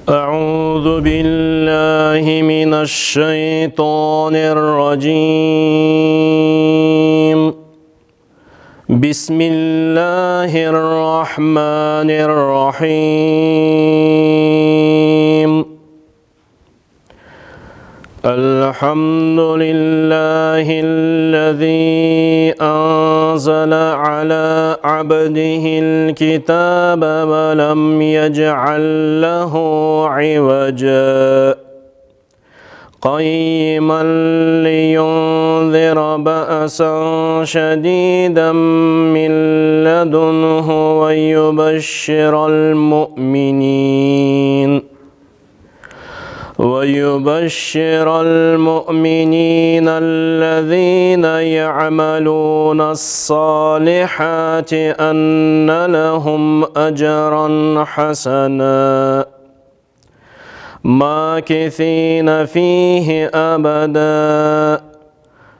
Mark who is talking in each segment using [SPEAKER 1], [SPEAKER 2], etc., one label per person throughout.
[SPEAKER 1] أعوذ بالله من الشيطان الرجيم بسم الله الرحمن الرحيم الحمد لله الذي أنزل على عبده الكتاب ولم يجعل له عوجا قيما لينذر بأسا شديدا من لدنه ويبشر المؤمنين ويبشر المؤمنين الذين يعملون الصالحات أن لهم أجرا حسنا ماكثين فيه أبدا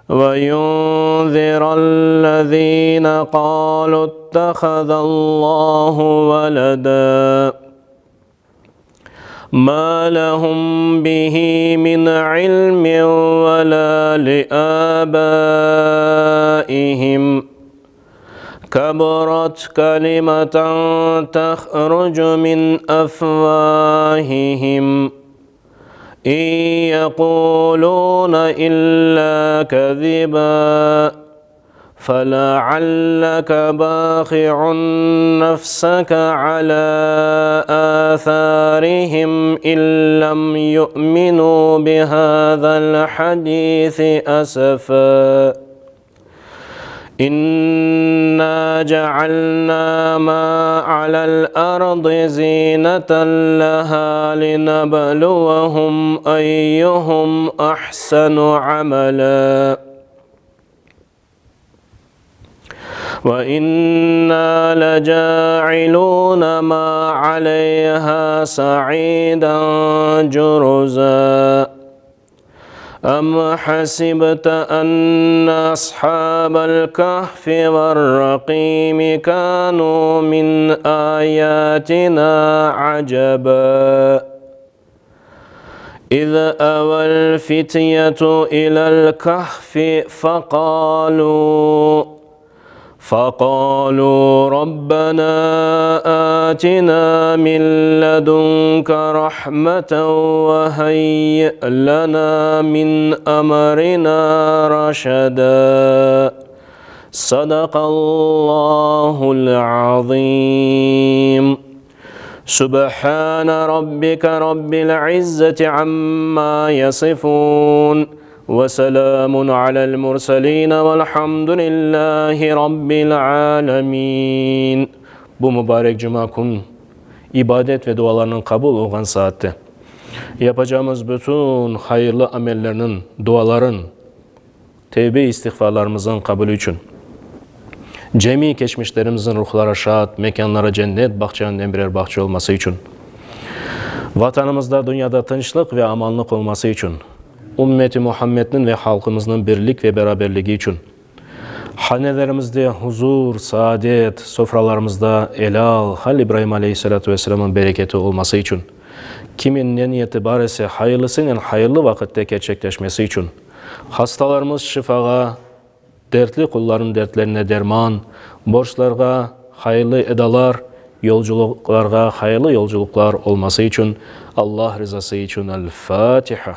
[SPEAKER 1] وينذر الذين قالوا اتخذ الله ولدا ما لهم به من علم ولا لآبائهم كبرت كلمة تخرج من أفواههم إن يقولون إلا كذبا فلعلك باخع نفسك على آثارهم إن لم يؤمنوا بهذا الحديث أسفا إنا جعلنا ما على الأرض زينة لها لنبلوهم أيهم أحسن عملا وإنا لجاعلون ما عليها سعيدا جرزا أم حسبت أن أصحاب الكهف والرقيم كانوا من آياتنا عجبا إذ أوى الفتية إلى الكهف فقالوا فقالوا ربنا آتنا من لدنك رحمة وهيئ لنا من أمرنا رشدا صدق الله العظيم سبحان ربك رب العزة عما يصفون وسلام على المرسلين والحمد لله رب العالمين Bu mübarek cuma kün ibadet ve dualarnıñ qabul olğan saatte yapacağımız bütün hayırlı amellerniñ, duaların, tevbe-istiğfarlarımızın qabulü içün, cemi keçmişlerimizin ruhları şad, mekânları cennet bağçaından birer bağça olması içün, Vatanımızda, dünyada tınçlıq ve amanlıq olması içün, ümmeti Muhammedniñ ve halqımıznıñ birlik ve beraberligi içün, hanelerimizde huzur, saadet, sofralarımızda elâl, Halil İbraim aleyhissalâtu vesselâmnıñ bereketi olması içün, kimin ne niyeti bar ise, hayırlısınen hayırlı vaqıtte kerçekleşmesi içün, hastalarımız şifağa, dertli qullarnıñ dertlerine derman, borclarğa hayırlı edalar, yolculıqlarğa hayırlı yolculıqlar olması içün, Allah rizası içün El-Fatiha.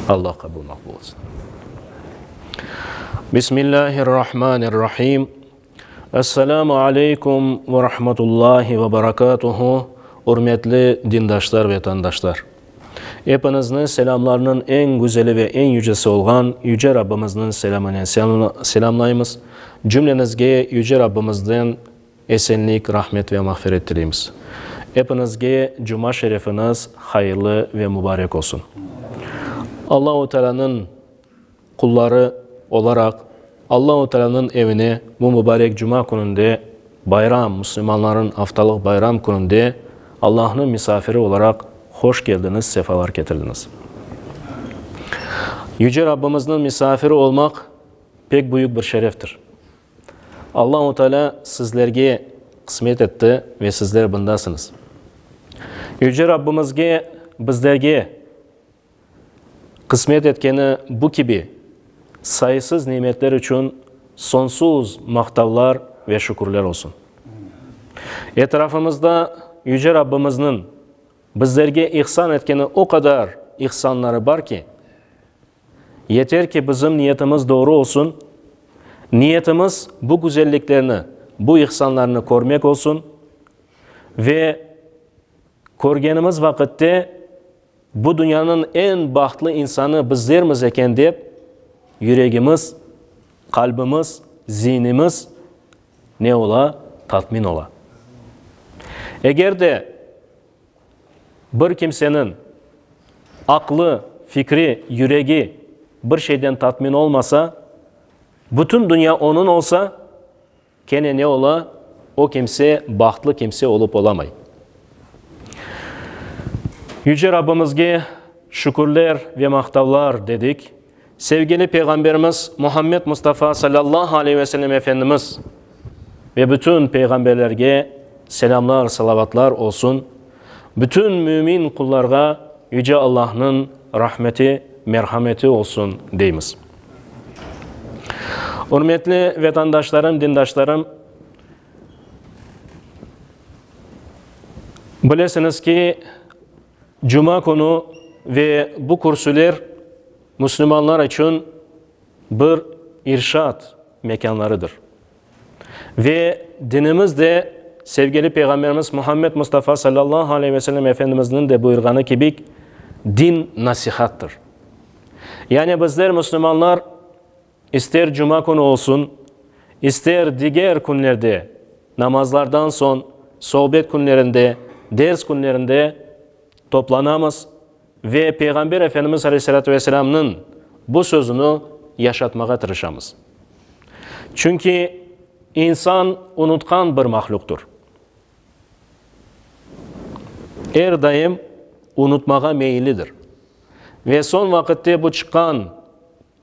[SPEAKER 1] Allah qabul maqbul etsin. Bismillahirrahmanirrahim. Esselamu aleykum ve rahmetullahi ve berekatuhu. Ürmetli dindaşlar ve tandaşlar. Epiñizni selamlarnıñ eñ güzeli ve eñ yücesi olğan Yüce Rabbimizniñ selamınen selamlaymız. Cümleñizge Yüce Rabbimizden Esenlik, rahmet ve mağfiret tileymiz. Epiñizge cuma şerefiñiz hayırlı ve mubarek olsun. Allahu Tealânıñ qulları olaraq Allahu Tealânıñ evine bu mubarek cuma kününde, bayram, musulmanlarnıñ aftalıq bayram kününde Allahnıñ misafiri olaraq. Hoş keldiñiz, sefalar ketirdiñiz. Yüce Rabbimizniñ misafiri olmaq pek büyük bir şereftir. Allahu Teala sizlerge qısmet etti ve sizler bundasıñız. Yüce Rabbimizge bizlerge qısmet etkeni bu kibi sayısız nimetler içün soñsuz maqtavlar ve şükürler olsun. Etrafımızda Yüce Rabbimizniñ bizlerge ihsan etkeni o qadar ihsanları bar ki, yeter ki bizim niyetimiz doğru olsun, niyetimiz bu güzelliklerni, bu ihsanlarnı körmek olsun ve körgenimiz vaqıtte Bu dünyanıñ eñ bahtlı insanı bizlermiz eken dep, yüregimiz, qalbimiz, ziynimiz ne ola? Tatmin ola. Eger de bir kimseniñ aqlı, fikri, yüregi bir şeyden tatmin olmasa, bütün dünya onıñ olsa, Kene ne ola, o kimse bahtlı kimse olıp olamay. Yüce Rabbimizge şükürler ve maqtavlar dedik. Sevgili Peyğamberimiz Muhammed Mustafa salâllahu aleyhi ve sellem Efendimiz ve bütün peyğamberlerge selâmlar, salavatlar olsun. Bütün mümin qullarğa Yüce Allahnıñ rahmeti, merhameti olsun deymiz. Ürmetli vetandaşlarım, dindaşlarım, bilesiñiz ki, cuma künü ve bu kürsüler müslümanlar içün bir irşad mekânlarıdır. Ve dinimiz de sevgili Peyğamberimiz Muhammed Mustafa sallallahu aleyhi ve sellem Efendimizniñ de buyurğanı kibi, din nasihattır. Yani bizler, müslümanlar, ister cuma künü olsun, ister diger künlerde, namazlardan soñ, sohbet künlerinde, ders künlerinde toplanamız ve Peyğamber Efendimiz aleyhissalâtu vesselâmnıñ bu sözüni yaşatmağa tırışamız. Çünki insan unutqan bir mahlüqtır. Er daim unutmağa meyillidir. Ve soñ vaqıtte bu çıqqan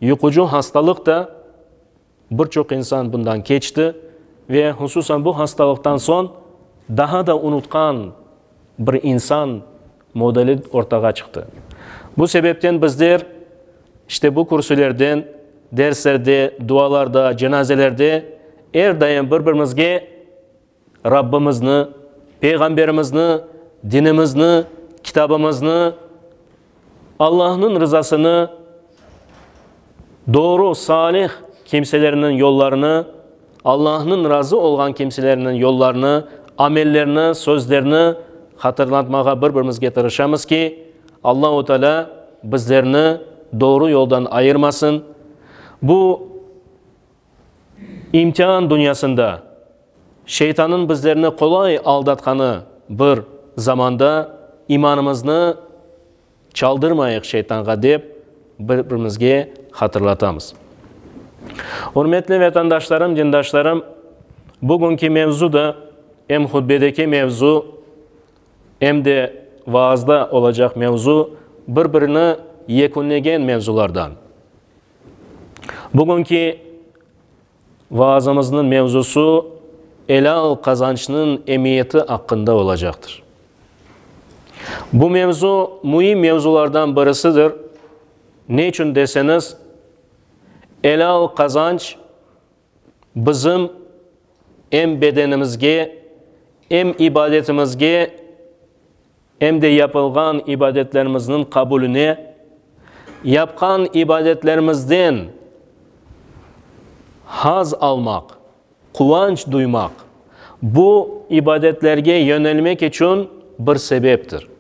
[SPEAKER 1] yuqucı hastalıq da bir çoq insan bundan keçti ve hususan bu hastalıqtan soñ daha da unutqan bir insan modeli ortağa çıqtı. Bu sebepten bizler işte bu kürsülerden, derslerde, dualarda, cenazelerde er daim bir-birimizge Rabbimizni, Peyğamberimizni, dinimizni, kitabımıznı, Allahnıñ rızasını, doğru, salih kimselerniñ yollarını, Allahnıñ razı olğan kimselerniñ yollarını, amellerini, sözlerini hatırlatmağa bir-birimizge tırışamız ki, Allahu Teala bizlerni doğru yoldan ayırmasın. Bu İmtian dünyasında, şeytannıñ bizlerni qolay aldatqanı bir zamanda imanımıznı çaldırmayıq şeytanğa dep bir-birimizge hatırlatamız. Ürmetli vetandaşlarım, dindaşlarım, bugünki mevzu da em hutbedeki mevzu, em de vaazda olacaq mevzu bir-birini yekünlegen mevzulardan. Bugünki vaazımıznıñ mevzusı elâl qazançnıñ emiyeti aqqında olacaqtır. Bu mevzu müim mevzulardan birisidir. Ne içün deseñiz, elâl qazanç bizim em bedenimizge, em ibadetimizge, em de yapılğan ibadetlerimizniñ qabulüne, yapqan ibadetlerimizden haz almaq, quvanç duymaq, bu ibadetlerge yönelmek içün bir sebeptir.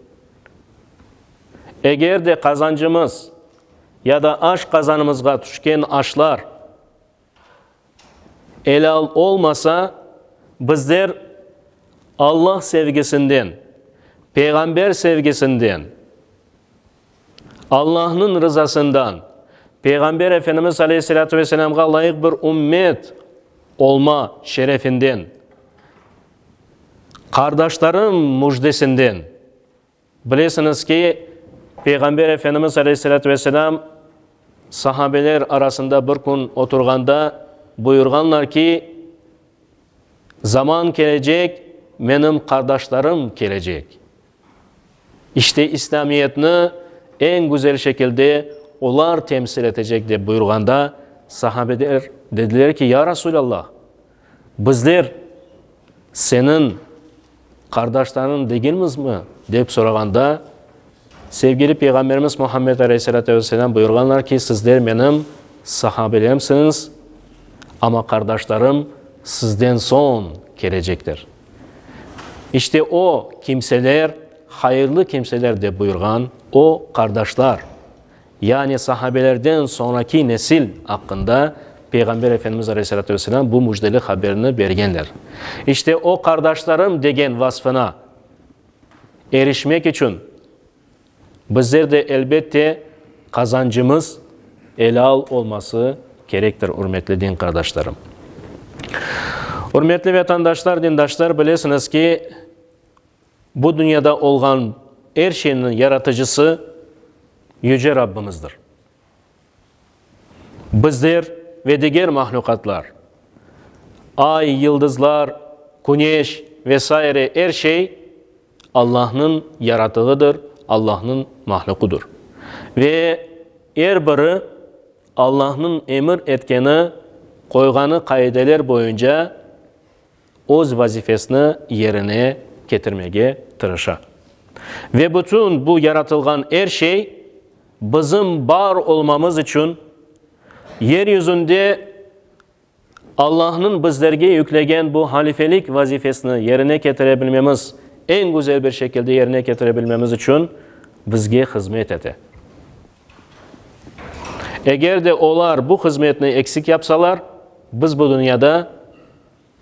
[SPEAKER 1] Eger de qazancımız ya da aş qazanımızğa tüşken aşlar Elâl olmasa, bizler Allah sevgisinden, Peyğamber sevgisinden, Allahnıñ rızasından, Peyğamber Efendimiz aleyhissalâtu vesselâmğa layıq bir ümmet olma şerefinden, qardaşlarım müjdesinden. Bilesiñiz ki, Peyğamber Efendimiz aleyhissalâtu vesselâm sahabeler arasında bir kün oturğanda buyurğanlar ki, Zaman kelecek, menim qardaşlarım kelecek. İşte İslâmiyetni eñ güzel şekilde olar temsil etecek dep buyurğanda, sahabeler dediler ki, Ya Resulallah, bizler seniñ qardaşlarıñ degilmizmi? dep sorağanda, sevgili Peyğamberimiz Muhammed aleyhissalâtu vesselâm buyurğanlar ki, Sizler menim sahabelerimsiñiz, amma qardaşlarım sizden soñ kelecekler. İşte o kimseler, hayırlı kimseler dep buyurğan o qardaşlar, yani sahabelerden soñraki nesil aqqında Peyğamber Efendimiz aleyhissalâtu vesselâm bu müjdeli haberni bergenler. İşte o qardaşlarım degen vasfına erişmek içün bizler de elbette qazancımız elâl olması kerektir, ürmetli din qardaşlarım. Ürmetli vatandaşlar, dindaşlar, bilesiñiz ki, Bu dünyada olğan er şeyniñ yaratıcısı Yüce Rabbimizdir. Bizler ve diger mahlüqatlar, ay, yıldızlar, küneş ve saire er şey Allahnıñ yaratığıdır, Allahnıñ mahlüqıdır. Ve er biri Allahnıñ emir etkeni, qoyğanı qaideler boyunca öz vazifesini yerine ketirmege tırışa. Ve bütün bu yaratılğan er şey bizim bar olmamız içün, yer yüzünde Allahnıñ bizlerge yüklegen bu halifelik vazifesini yerine ketire bilmemiz, eñ güzel bir şekilde yerine ketire bilmemiz içün bizge hızmet ete. Eger de olar bu hızmetni eksik yapsalar, biz bu dünyada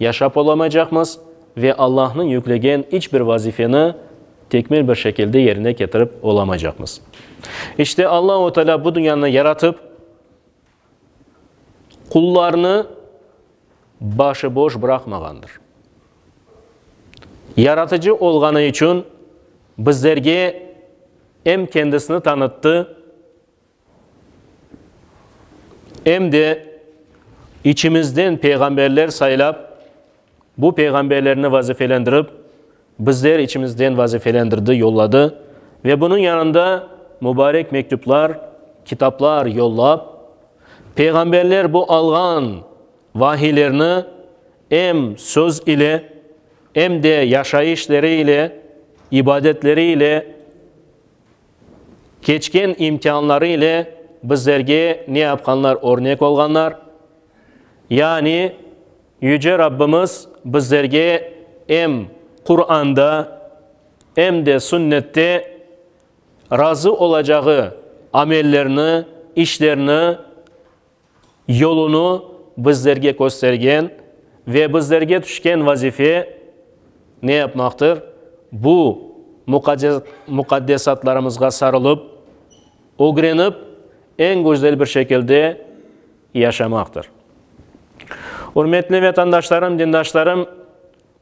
[SPEAKER 1] yaşap olamaycaqmız ve Allahnıñ yüklegen iç bir vazifeni tekmil bir şekilde yerine ketirip olamaycaqmız. İşte Allahu Teala bu dünyanı yaratıp, qullarını başıboş bıraqmağandır. Yaratıcı olğanı içün bizlerge em kendisini tanıttı, em de içimizden peyğamberler saylap, bu peyğamberlerni vazifelendirip, bizler içimizden vazifelendirdi, yolladı ve bunıñ yanında mübarek mektüplar, kitaplar yollap, peyğamberler bu alğan vahiylerni em söz ile, em de yaşayışleri ile, ibadetleri ile, keçken imtianları ile bizlerge ne yapqanlar, örnek olğanlar. Yani Yüce Rabbimiz bizlerge em Quranda, em de Sünnette razı olacağı amellerni, işlerni, yolunı bizlerge köstergen ve bizlerge tüşken vazife ne yapmaqtır? Bu muqaddesatlarımızğa sarılıp, ögrenip, eñ güzel bir şekilde yaşamaqtır. Ürmetli vatandaşlarım, dindaşlarım,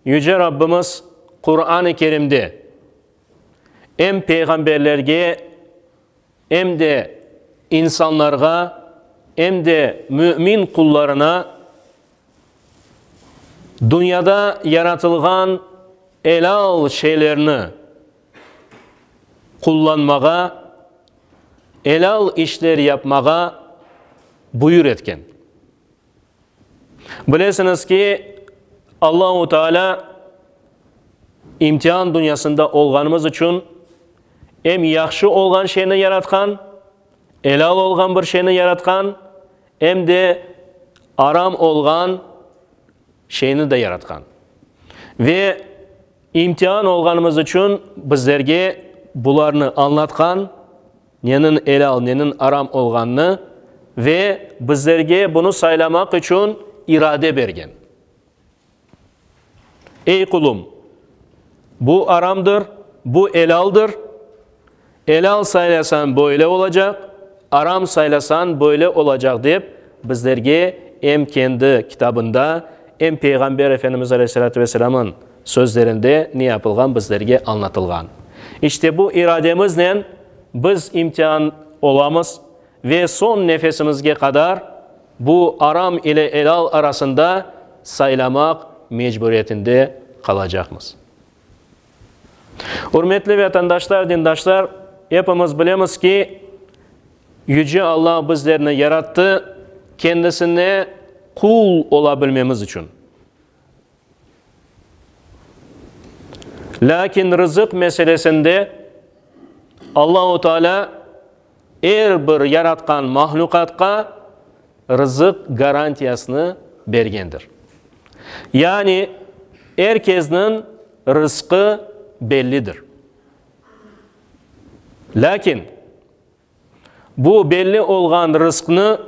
[SPEAKER 1] Yüce Rabbimiz Quran-ı Kerimde em peyğamberlerge, em de insanlarğa, em de mümin qullarına dünyada yaratılğan elâl şeylerni qullanmağa, elâl işler yapmağa buyur etken. Bilesiñiz ki, Allahu Teala imtian dünyasında olğanımız içün em yahşı olğan şeyni yaratqan, elâl olğan bir şeyni yaratqan, em de aram olğan şeyni de yaratqan. Ve imtian olğanımız içün bizlerge bularnı añlatqan, neniñ elâl, neniñ aram olğanını ve bizlerge bunı saylamaq içün irade bergen. Ey qulum, bu aramdır, bu elâldır, elâl saylasañ böyle olacaq, aram saylasañ böyle olacaq dep bizlerge em kendi kitabında, em Peyğamber Efendimiz aleyhissalâtu vesselâmın sözlerinde ne yapılğan bizlerge añlatılğan. İşte bu irademiznen biz imtian olamız ve soñ nefesimizge qadar bu aram ile elâl arasında saylamaq mecburiyetinde qalacaqmız. Ürmetli vatandaşlar, dindaşlar, epimiz bilemiz ki, Yüce Alla bizlerni yarattı kendisine qul ola bilmemiz içün. Lâkin rızıq meselesinde Allahu Teala er bir yaratqan mahlüqatqa rızıq garantiyasını bergendir. Yani er kesniñ rızqı bellidir. Lâkin bu belli olğan rızqnı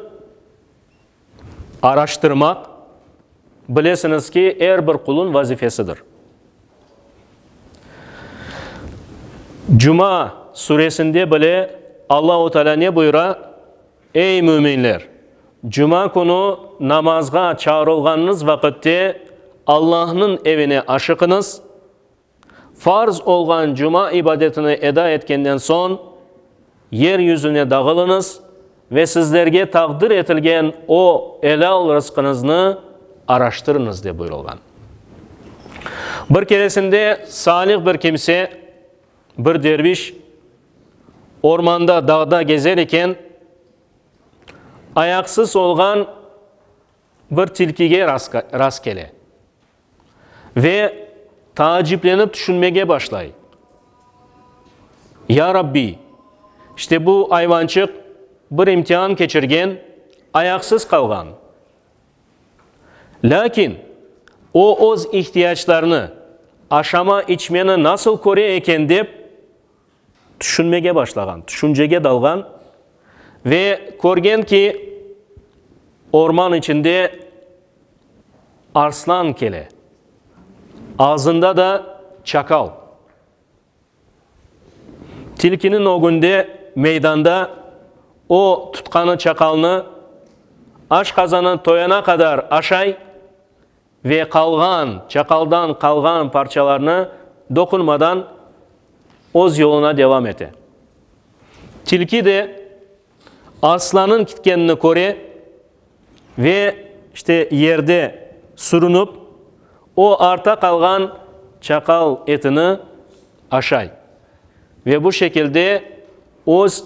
[SPEAKER 1] araştırmaq, bilesiñiz ki, er bir qulun vazifesidir. Cuma suresinde bile Allahu Teala ne buyura? Ey müminler! Cuma künü namazğa çağırılğanıñız vaqıtte Allahnıñ evine aşıqıñız, Farz olğan cuma ibadetini eda etkenden soñ, yer yüzüne dağılıñız ve sizlerge taqdir etilgen o elâl rızqıñıznı araştırıñız, dep buyurılğan. Bir keresinde salih bir kimse, bir derviş, ormanda, dağda gezer eken, ayaqsız olğan bir tilkige rastkele. Ve taaciplenip tüşünmege başlay, Ya Rabbi, işte bu ayvançıq bir imtian keçirgen, ayaqsız qalğan. Lâkin o öz ihtiyaclarını, aşama-içmeni nasıl köre eken dep tüşünmege başlağan, tüşüncege dalğan ve körgen ki, orman içinde arslan kele, ağzında da çakal. Tilkiniñ ögünde, meydanda o tutqanı çakalnı aşqazanı toyana qadar aşay ve qalğan, çakaldan qalğan parçalarnı doqunmadan öz yoluna devam ete. Tilki de arslanıñ kitkenini köre ve işte yerde sürünip, o arta qalğan çaqal etini aşay ve bu şekilde öz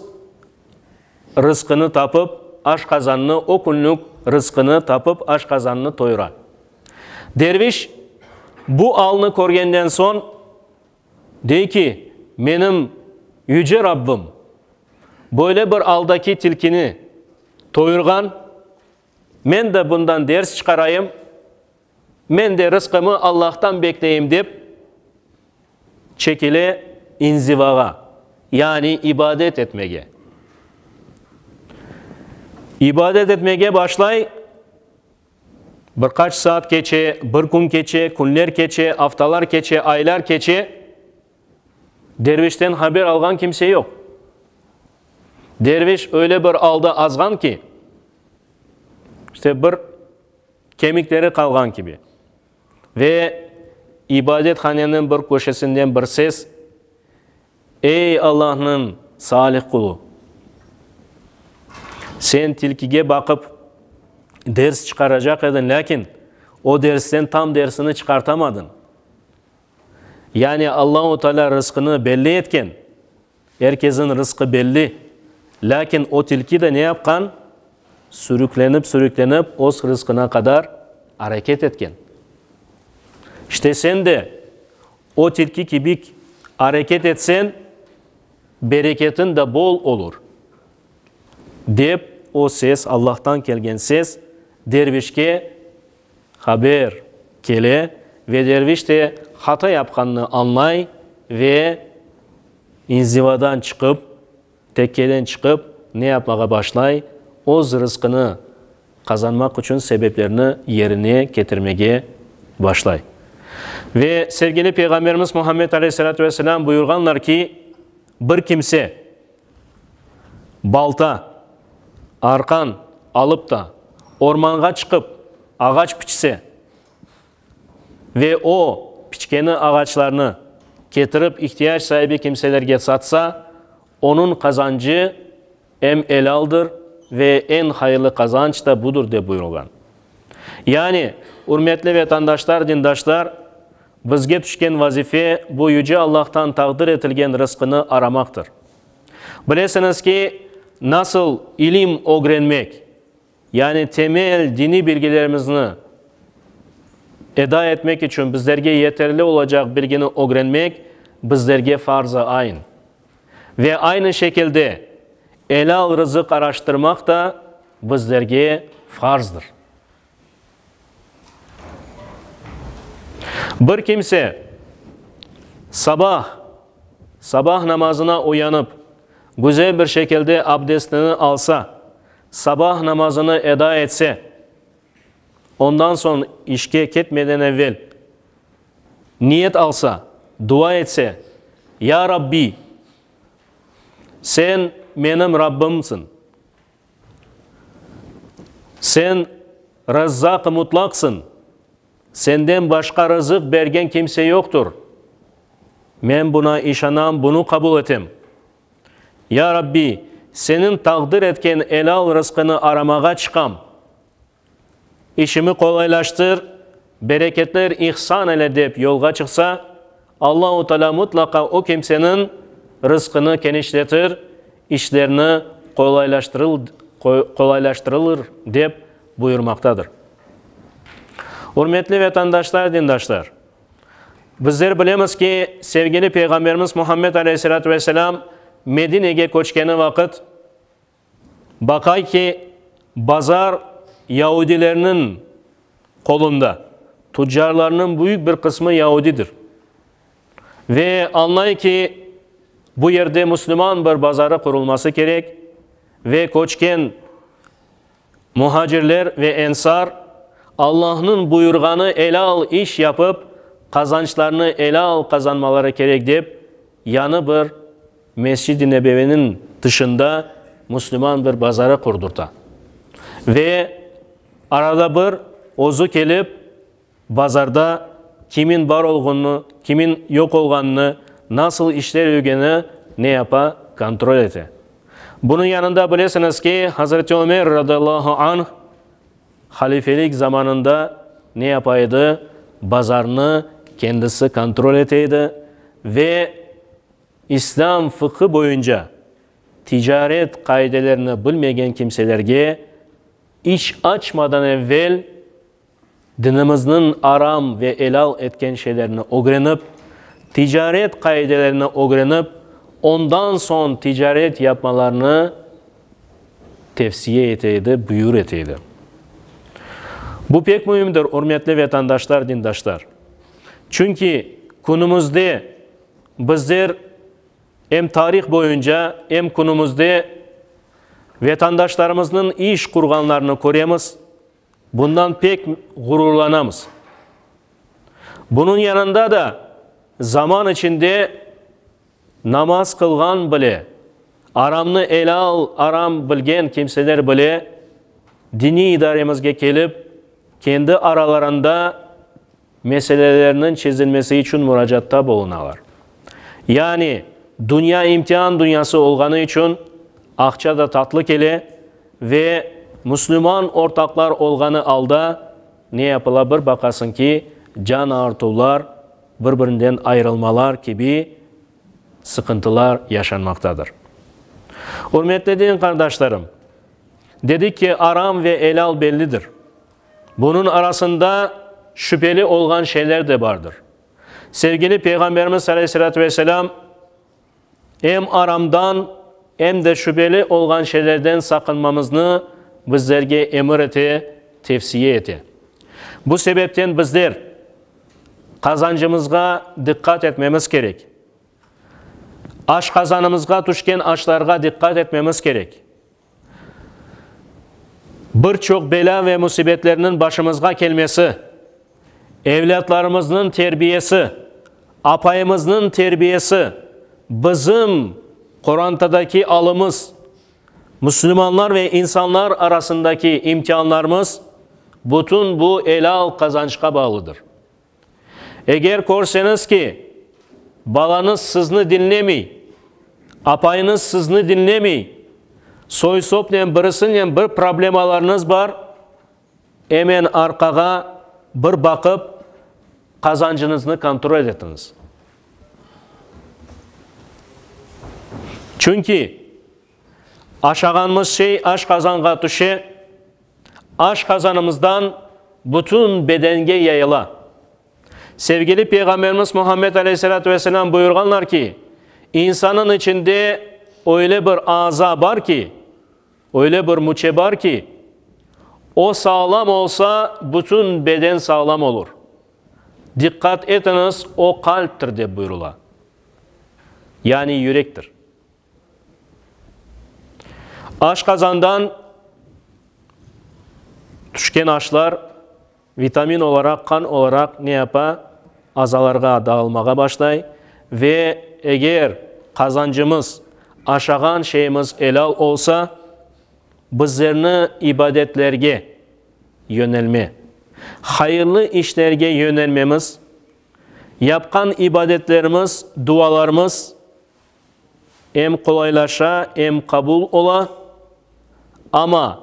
[SPEAKER 1] rızqını tapıp, aşqazanını, o künlük rızqını tapıp, aşqazanını toyura. Derviş bu alnı körgenden soñ, dey ki, Menim Yüce Rabbim böyle bir aldaki tilkini toyurğan, men de bundan ders çıqarayım, men de rızqımı Allahtan bekleyim dep, çekile inzivağa, yani ibadet etmege. İbadet etmege başlay, bir qaç saat keçe, bir kün keçe, künler keçe, aftalar keçe, aylar keçe, dervişten haber alğan kimse yoq. Derviş öyle bir alda azğan ki, işte bir kemikleri qalğan kibi. Ve ibadethaneniñ bir köşesinden bir ses, Ey Allahnıñ salih qulu! Sen tilkige baqıp, ders çıqaracaq ediñ, lâkin o dersten tam dersini çıqartamadıñ. Yani Allahu Teala rızqını belli etken, er kezin rızqı belli, lâkin o tilki de ne yapqan? Sürüklenip-sürüklenip öz rızqına qadar areket etken. İşte sen de o tilki kibik areket etsen, bereketin de bol olur, dep o ses, Allahtan kelgen ses, dervişke haber kele ve derviş de hata yapqanını añlay ve inzivadan çıqıp, Tekkeden çıqıp, ne yapmağa başlay? Öz rızqını qazanmaq içün sebeplerni yerine ketirmege başlay. Ve sevgili Peyğamberimiz Muhammed aleyhissalâtu vesselâm buyurğanlar ki, bir kimse balta, arqan alıp da, ormanğa çıqıp, ağaç piçse ve o piçkeni ağaçlarnı. ketirip ihtiyac saibi kimselerge satsa, onıñ qazancı em elâldır ve eñ hayırlı qazanç da budır, dep buyurılğan. Yani, ürmetli vetandaşlar, dindaşlar, bizge tüşken vazife bu Yüce Allahtan taqdir etilgen rızqını aramaqtır. Bilesiñiz ki, nasıl ilim ögrenmek, yani temel diniy bilgilerimizni eda etmek içün bizlerge yeterli olacaq bilgini ögrenmek bizlerge farz-ı ayn. Ve aynı şekilde elâl rızıq araştırmaq da bizlerge farzdır. Bir kimse sabah, sabah namazına uyanıp, güzel bir şekilde abdestini alsa, sabah namazını eda etse, ondan soñ işke ketmeden evvel niyet alsa, dua etse, Ya Rabbi, Sen menim Rabbimsiñ, Sen Razzaq-ı Mutlaqsıñ, Senden başqa rızıq bergen kimse yoqtur. Men buna işanam, bunı qabul etem. Ya Rabbi, Seniñ taqdir etken elâl rızqını aramağa çıqam. İşimi qolaylaştır, bereketler ihsan ele dep yolğa çıqsa, Allahu Teala mutlaqa o kimseniñ rızqını kenişletir, işlerini qolaylaştırılır dep buyurmaqtadır. Ürmetli vetandaşlar, dindaşlar! Bizler bilemiz ki, sevgili Peyğamberimiz Muhammed aleyhissalâtu vesselâm Medinege köçkeni vaqıt, Baqay ki, bazar yaudilerniñ qolunda, tuccarlarnıñ büyük bir qısmı yaudidir. Ve añlay ki, bu yerde müslüman bir bazarı qurulması kerek ve köçken muhacirler ve ensar Allahnıñ buyurğanı elâl iş yapıp, qazançlarını elâl qazanmaları kerek dep, yañı bir Mescid-i Nebeviniñ tışında müslüman bir bazarı qurdurta. Ve arada bir özü kelip, bazarda kimin bar olğanını, kimin yoq olğanını, nasıl işler yürgeni ne yapa, kontrol ete. Bunıñ yanında bilesiñiz ki, Hazreti Ömer radıyallahu anh halifelik zamanında ne yapa edi, bazarnı kendisi kontrol ete edi ve İslâm fıqhı boyunca ticaret qaidelerini bilmegen kimselerge iç açmadan evvel dinimizniñ aram ve elâl etken şeylerini ögrenip, ticaret qaidelerini ögrenip, ondan soñ ticaret yapmalarını tevsiye ete edi, buyur ete edi. Bu pek müimdir, ürmetli vetandaşlar, dindaşlar. Çünki künümizde Bizler em tarih boyunca, em künümizde vetandaşlarımıznıñ iş qurğanlarını köremiz, bundan pek ğururlanamız. Bunıñ yanında da zaman içinde namaz qılğan bile, aramnı elâl, aram bilgen kimseler bile diniy idaremizge kelip, kendi aralarında meselelerniñ çezilmesi içün muracaatta bulunalar. Yani, dünya imtian dünyası olğanı içün aqça da tatlı kele ve müslüman ortaqlar olğanı alda ne yapıla bir baqasıñ ki, can ağırtuvlar, bir-birinden ayırılmalar kibi sıqıntılar yaşanmaqtadır. Ürmetli din qardaşlarım, dedik ki, aram ve elâl bellidir. Bunıñ arasında şübheli olğan şeyler de bardır. Sevgili Peyğamberimiz aleyhissalâtu vesselâm em aramdan, em de şübheli olğan şeylerden saqınmamıznı bizlerge emir ete, tevsiye ete. Bu sebepten bizler qazancımızğa diqqat etmemiz kerek. Aşqazanımızğa tüşken aşlarğa diqqat etmemiz kerek. Bir çoq belâ ve musibetlerniñ başımızğa kelmesi, evlâtlarımıznıñ terbiyesi, apayımıznıñ terbiyesi, bizim qorantadaki alımız, müslümanlar ve insanlar arasındaki imtianlarımız, bütün bu elâl qazançqa bağlıdır. Eger körseñiz ki, Balañız sizni diñlemey, apayıñız sizni diñlemey, soy-sopnen birisinen bir problemalarıñız bar, emen arqağa bir baqıp, qazancıñıznı kontrol etiñiz. Çünki aşağanımız şey aşqazanğa tüşe, aşqazanımızdan bütün bedenge yayıla. Sevgili Peyğamberimiz Muhammed aleyhissalâtu vesselâm buyurğanlar ki, İnsanıñ içinde öyle bir aza bar ki, öyle bir müçe bar ki, o sağlam olsa, bütün beden sağlam olur. Diqqat etiñiz, o qalptir, dep buyurıla. Yani yürektir. Aşqazandan tüşken aşlar vitamin olaraq, qan olaraq ne yapa? Azalarğa dağılmağa başlay ve eger qazancımız, aşağan şeyimiz elâl olsa, bizlerni ibadetlerge yönelme, hayırlı işlerge yönelmemiz, yapqan ibadetlerimiz, dualarımız em qolaylaşa, em qabul ola, amma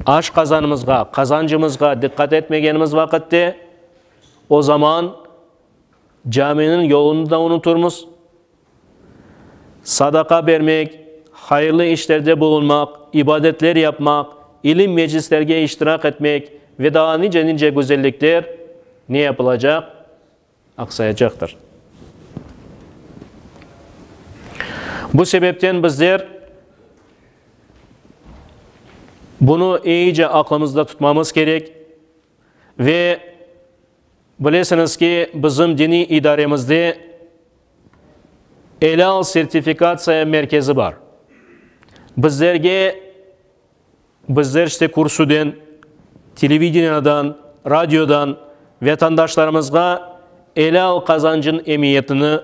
[SPEAKER 1] aşqazanımızğa, qazancımızğa diqqat etmegenimiz vaqıtte, o zaman caminiñ yolunı da unuturmız. Sadaqa bermek, hayırlı işlerde bulunmaq, ibadetler yapmaq, ilim meclislerge iştirak etmek ve daa nice-nice güzellikler ne yapılacaq? Aqsayacaqtır. Bu sebepten bizler bunı eyice aqlımızda tutmamız kerek ve bilesiñiz ki, bizim diniy idaremizde Elâl sertifikatsiya merkezi bar. Bizlerge Bizler işte kürsüden, televideniyadan, radiodan vatandaşlarımızğa elâl qazancıñ emiyetini,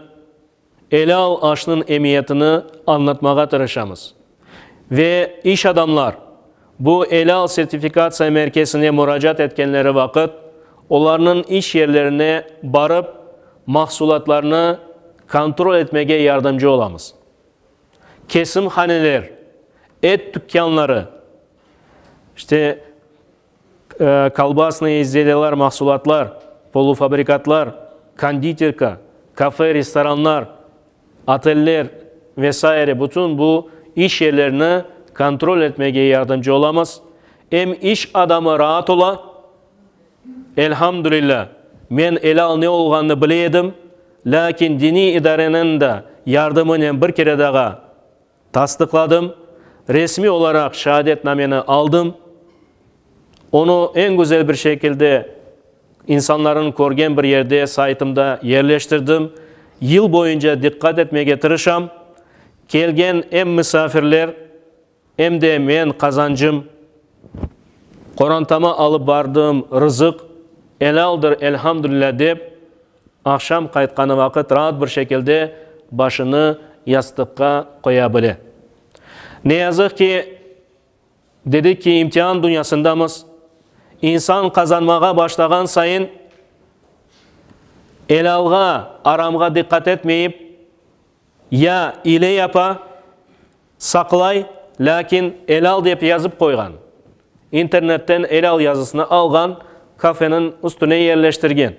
[SPEAKER 1] elâl aşnıñ emiyetini añlatmağa tırışamız. Ve iş adamlar bu Elâl sertifikatsiya merkezine muracaat etkenleri vaqıt, olarnıñ iş yerlerine barıp, mahsulatlarnı kontrol etmege yardımcı olamız. Kesimhaneler, et tükânları, işte, kolbasnıy izdelyalar, mahsulatlar, polufabrikatlar, konditerka, kafe, restoranlar, oteller ve saire bütün bu iş yerlerini kontrol etmege yardımcı olamız. Em iş adamı raat ola, Elhamdülillah, men elâl ne olğanını bile edim, lâkin diniy idareniñ de yardımınen bir kere daha tasdıqladım, resmiy olaraq şeadetnameni aldım, onı eñ güzel bir şekilde insanların körgen bir yerde saytımda yerleştirdim, yıl boyunca diqqat etmege tırışam, kelgen em misafirler, Em de men qazancım, qorantama alıp bardığım rızıq elâldır, elhamdülilâ, dep, aqşam qaytqanı vaqıt raat bir şekilde başını yastıqqa qoya bile. Ne yazıq ki, dedik ki, imtian dünyasındamız, insan qazanmağa başlağan sayın elâlğa, aramğa diqqat etmeyip, ya ile yapa, Saqlay, lâkin elâl dep yazıp qoyğan. İnternetten elâl yazısını alğan, kafeniñ üstüne yerleştirgen.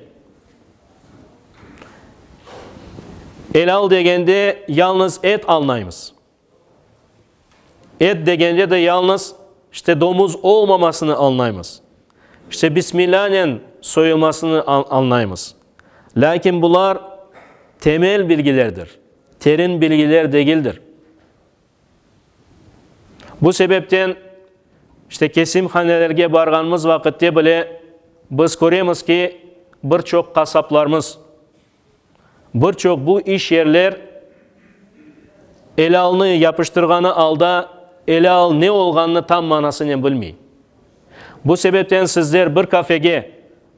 [SPEAKER 1] Elâl degende yalnız et añlaymız. Et degende de yalnız işte domuz olmamasını añlaymız. İşte bismillânen soyulmasını añlaymız. Lâkin bular temel bilgilerdir. Terin bilgiler degildir. Bu sebepten, işte kesimhanelerge barğanımız vaqıtte bile biz köremiz ki, bir çoq qasaplarımız, bir çoq bu iş yerler elâlnı yapıştırğanı alda elâl ne olğanını tam manasınen bilmey. Bu sebepten sizler bir kafege,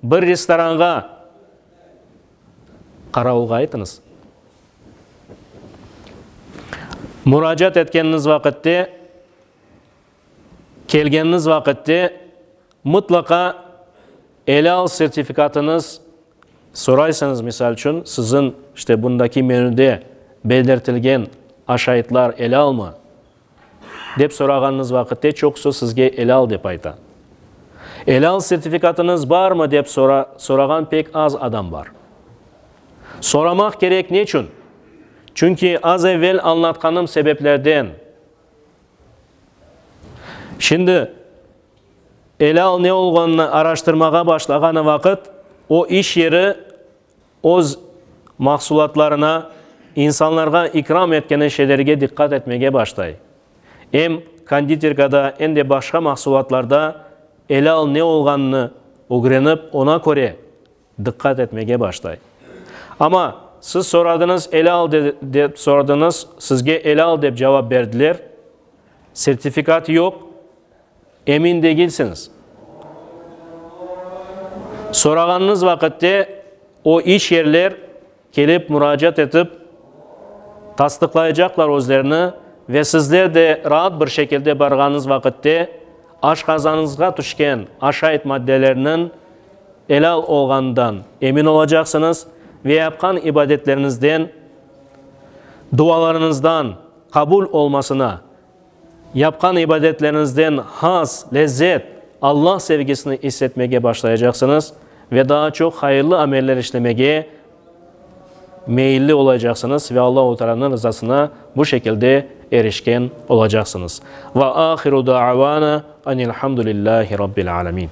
[SPEAKER 1] bir restoranğa qaravulğa aytıñız. Muracaat etkeniñiz vaqıtte, kelgeniñiz vaqıtte mıtlaqa elâl sertifikatıñız. Soraysıñız, misal içün, siziñ işte bundaki menüde belirtilgen aşaytlar elâlmı? Dep sorağanıñız vaqıtte çoqusı sizge elâl dep ayta. Elâl sertifikatıñız barmı dep sorağan pek az adam bar. Soramaq kerek neçün? Çünki az evvel añlatqanım sebeplerden. Şimdi elâl ne olğanını araştırmağa başlağanı vaqıt, o iş yeri öz mahsulatlarına, insanlarğa ikram etkeni şeylerge diqqat etmege başlay. Em konditerkada, em de başqa mahsulatlarda elâl ne olğanını ögrenip, ona köre diqqat etmege başlay. Amma siz soradıñız, elâl dep soradıñız, sizge elâl dep cevap berdiler, sertifikat yoq, emin degilsiñiz. Sorağanıñız vaqıtte o iş yerler kelip muracaat etip tasdıqlaycaqlar özlerini ve sizler de raat bir şekilde barğanıñız vaqıtte aşqazanıñızğa tüşken aşayt maddelerniñ elâl olğanından emin olacaqsıñız ve yapqan ibadetleriñizden, dualarıñızdan qabul olmasına, yapqan ibadetleriñizden haz, lezzet, Allah sevgisini is etmege başlaycaqsıñız ve daa çoq hayırlı ameller işlemege meyilli olacaqsıñız ve Allahu Tealânıñ rızasına bu şekilde erişken olacaqsıñız. Va ahiru da'vana anilhamdülillahi rabbil alemin.